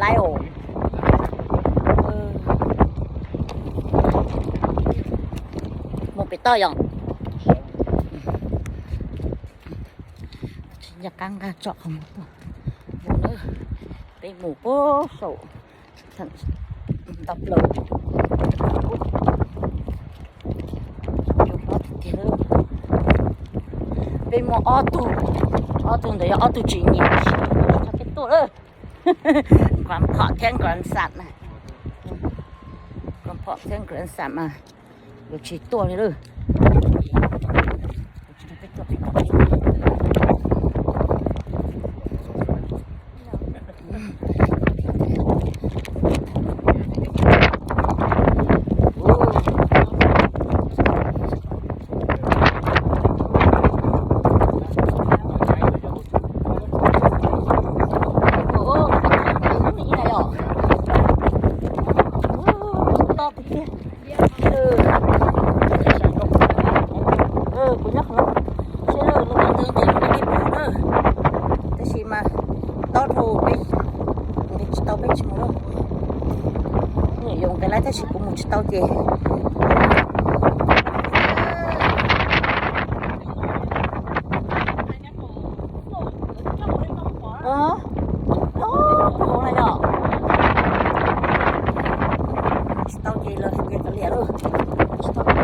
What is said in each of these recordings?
Lion. Mus pem toj yom. Tsis nco qab nqa tsom qhov muag tuaj. Peb mus puag saum ntau plaws. Peb muaj ob tug, ob tug ntawd yog ob tug tsis nyiam tsheb, tsis tau peb tuaj lawm. Nkauj Phom thiab Nkauj Xam na, Nkauj Phom thiab Nkauj Xam mas yuav tsis tuaj li lawm. Kuv nyob qhov no, seb lawv mus ntev ntev mus ntev ntev mus na. Tab sis mas tob dhau peb, nqis tsis tau peb tsis mus lawm. Nyuam yaus nqis lawm tab sis kuv mus tsis tau ces tsis tau ces lawv hais tias kav liam lauj, tsis tau ces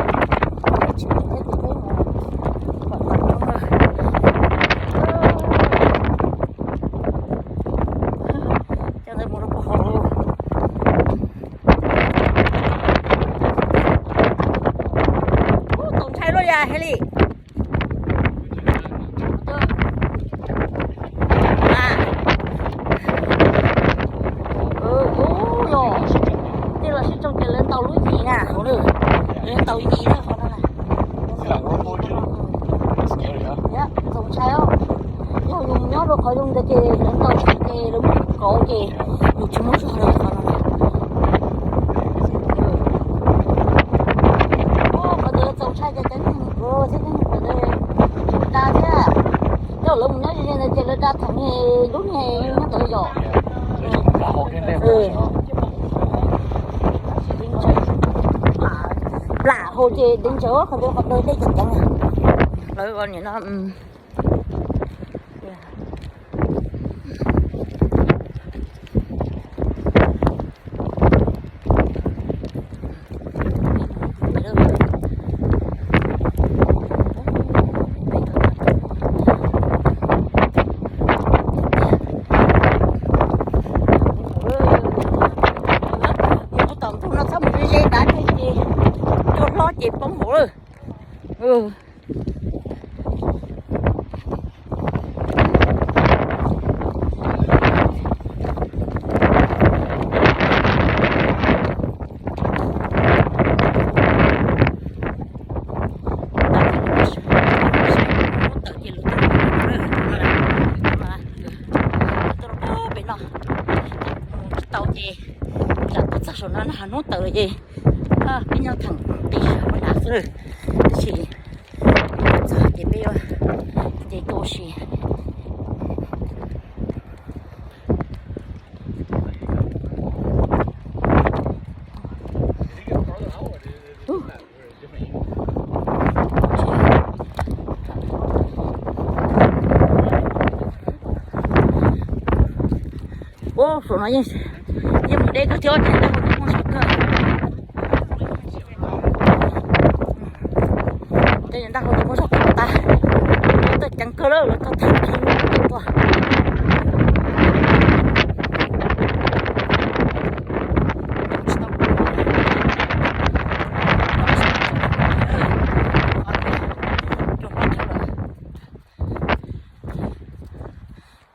tsis mus thiab ces peb mus kom tau lawm. Coj ntawd mus rau puag hauv. Ub, txaus ntshai luaj li Heli. Ub, yog tej los sib tsoo ces lawv ntaus lub yim na hauv na, lawv ntaus yim na qhov no na. Txaus ntshai os. Yog yus nyob rau qhov zoo ntawd ces lawv ntaus yim ces lawv muab kauv ces yus tsis muaj zog li qhov no. Qhov ntawd txaus ntshai ces cov neeg nkawd thiab cov neeg nkawd da thiab. Coj lawv mus nyob ze ze ntawd ces lawv da theem li lub niag nyob ntawd yom. Plam hau ces dev ntsaws qhov ntawd qhov ntawd dej ceev ceev. Lawv nim no Mus tom ntug no txhob mus ze ze ntawd thiab ces cua hlob ces poob hauv lawm. Tuaj rau pem no, mus tsis tau ces lam tuaj txog saum no na, hnub tawm lawm ces peb nyob theem qis sab nrad xwb. Tab sis txog ces peb yuav nce tuaj ua si. Ub, saum no yeej, yeej mus deb kawg thiab, ces ntaj hauv twb muaj zog kawg. Ces ntaj hauv twb muaj zog kawg tas, tawm ceev kawg lawm, lawv tau tag kis tuaj.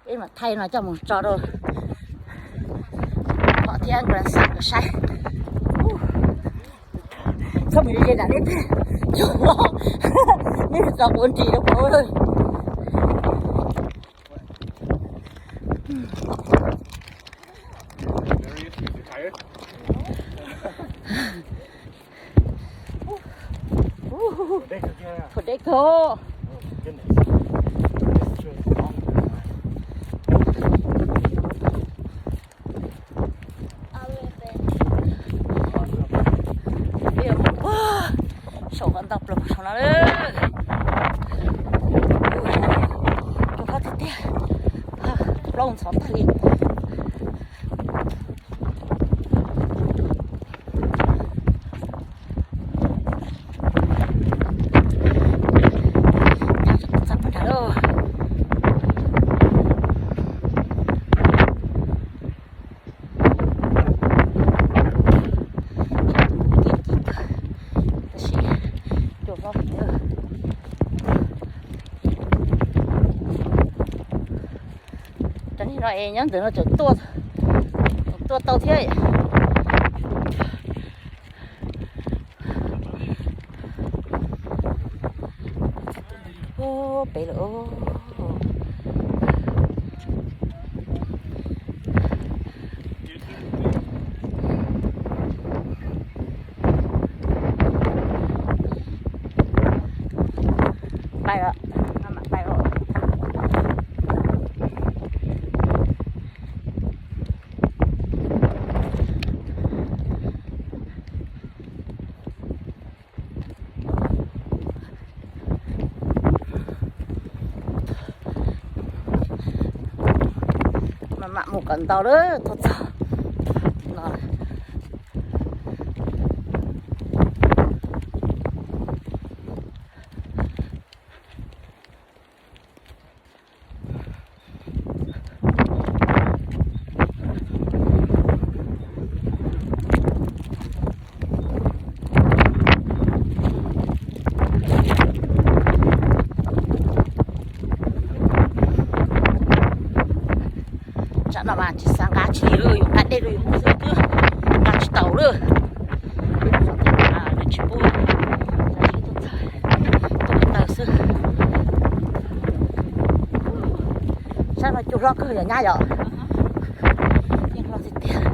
Peb mam thaij no coj mus tso rau Phom thiab Nkauj Xam nkawd saib. Txhob mus ze ze nram nej tej cua hlob, nej txo quav nris rau kuv. Pom deb kawg. Tau qhov ntau plaws saum no lawm. Tus hlob tiag tiag, plaub ntxhov tag li. Txog pem nrad lawm. Tab sis cua hlob heev. Cov niag no es nyob ntawm no tseem tuaj, tuaj tau thiab. Ub, pem lawm. Pais lawm, maj mam pais lawm. Maj mam mus kom ntau lawm tuaj txog no. Tsam no mas tsis xav nqa tsis li, yuav nqa dej rau yus xwb twb nqa tsis tau lawm. Lawv tsis pub, tuaj taw xwb. Saib no cua hlob kawg yom nyab yom. Yeej hlob tiag tiag.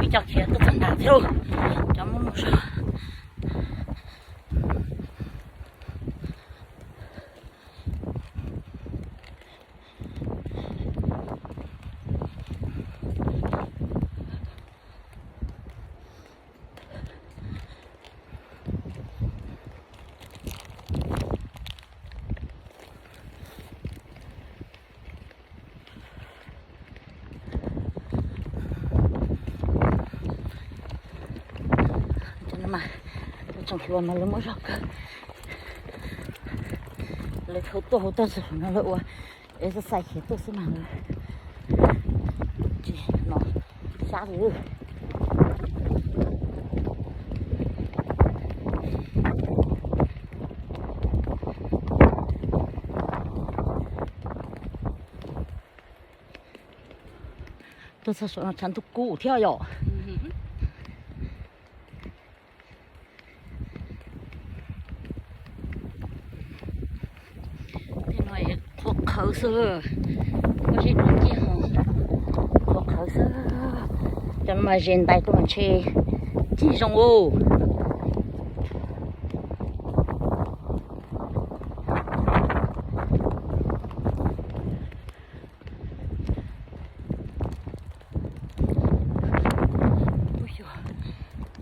Ib co khiav tuaj txog nrad thiab, cov muab mus zog. Cov no mas, tsoom hluas mas lawv muab zog kawg. Lawv thaum tuaj hauv tag tsoom hluas no lawv ua exercise khiav tuaj xwb mas lawv tsis hnov xyab li. Tuaj txog saum no tshav ntuj kub thiab yom. Tej no qhuav qhawv xwb, pob zeb no ncig ho qhuav qhawv xwb. Cov no mas ze ntais tuaj mas ntshe cig zoo ub.